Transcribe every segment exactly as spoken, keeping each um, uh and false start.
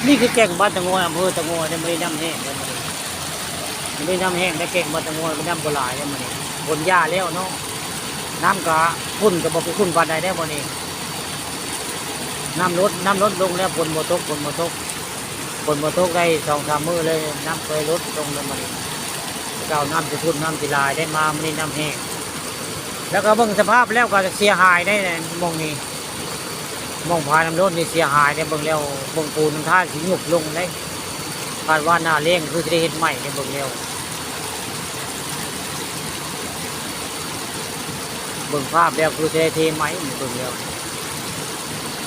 นี่คือแก่งบ้านตะงอย อำเภอตะงอยเนี่ย มันได้น้ำแห้งแล้วมัน มันได้น้ำแห้ง ได้แก่งบ้านตะงอย มันน้ำบ่หลายแล้วมัน ฝนหย่าแล้วเนาะ น้ำกะขุ่นกะบ่ไปขุ่นปานใดแล้วมันนี่ น้ำลด น้ำลดลงแล้ว ฝนบ่ตก ฝนบ่ตก ฝนบ่ตกได้สองสามมื้อเลย น้ำเคยลดลงแล้วมันนี่ เก่าน้ำสิขุ่น น้ำสิหลายได้มา มันนี่น้ำแห้ง แล้วก็เบิ่งสภาพแล้วก็เสียหายได้หม่องนี้ หม่องผาน้ำล้นนี่เสียหายได้ เบิ่งแล้ว เบิ่งปูนน้ำท่าสิยุบลงเลย คาดว่าหน้าแล้งคือสิได้เฮ็ดใหม่ได้ เบิ่งแล้ว เบิ่งภาพแล้วคือสิได้เทใหม่ เบิ่งแล้ว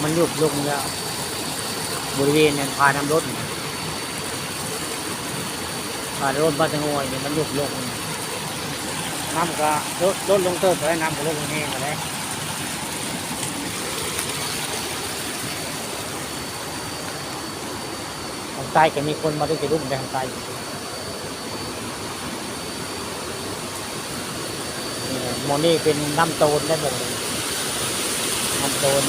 มันยุบลงแล้ว บริเวณนั้นผาน้ำล้น ผาน้ำล้นบ้านตะงอยนี่มันยุบลง น้ำก็ลด ลดลงเติบแล้ว น้ำก็ลดลงแห้งแล้ว ทางใต้ก็มีคนมาด้วยจะลุ่มไปทางใต้ เอ่อ หม่องนี้เป็นน้ำโตนได้หมดเลย น้ำโตน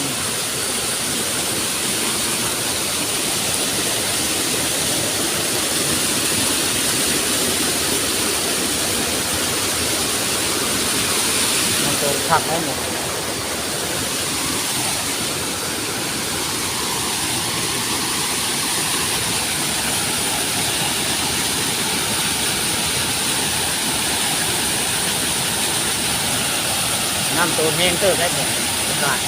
น้ำโตนคักได้หมด น้ำโตนแห้งเติบได้ผม อากาศ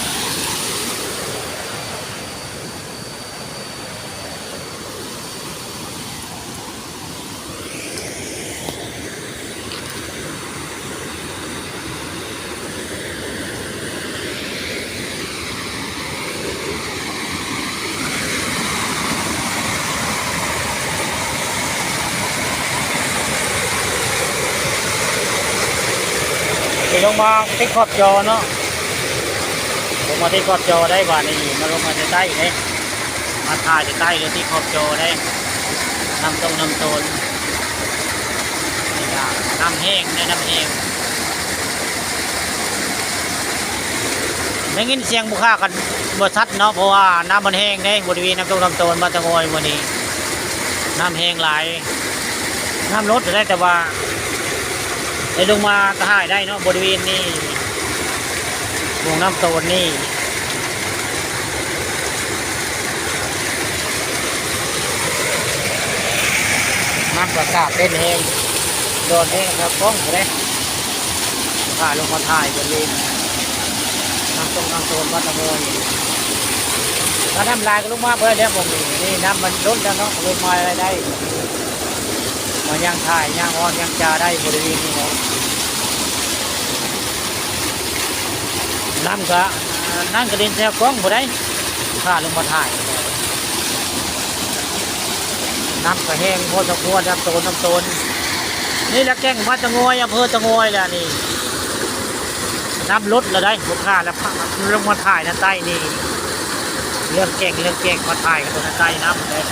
เดี๋ยวลงมาติดขอบจอเนาะ ลงมาติดขอบจอได้ บาดนี้มาลงมาใต้ๆ เลย มาถ่ายใต้ๆ เลย ติดขอบจอได้ น้ำตรงน้ำโตน นี่ล่ะ น้ำแห้งได้ น้ำแห้ง ได้ยินเสียงบุคคากันบ่ชัดเนาะ เพราะว่าน้ำมันแห้งเด้ บริเวณน้ำตกน้ำโตนบ้านตะงอยวันนี้ น้ำแห้งหลาย น้ำลดได้ แต่ว่าได้ลงมาถ่ายได้เนาะ บริเวณนี้ วงน้ำโตนนี่ น้ำประสาทเต้นแห้ง โดนแห้งครับ กล้องเลย พาลงมาถ่ายบริเวณน้ำตกน้ำโตนวัดตะโมย ถ้าน้ำลายก็ลงมาเพื่อเรียกผมนี่ นี่น้ำมันลดแล้วเนาะ ลงมาอะไรได้ มาย่างถ่ายย่างอ้อมย่างจาได้บริเวณนี้เนาะ น้ำก็ อ่า น้ำกระเด็นแซวกล้องบ่ได้ พาลงมาถ่าย น้ำก็แห้งพอสมควร น้ำโตน น้ำโตน นี่แหละแก่งวัดตะงอย อำเภอตะงอยแหละนี่ น้ำลดแล้วได้ บ่คาแล้ว พาลงมาถ่ายนะใต้นี่ เรื่องแก่ง เรื่องแก่ง มาถ่ายกันตรงนั้นใต้น้ำเลย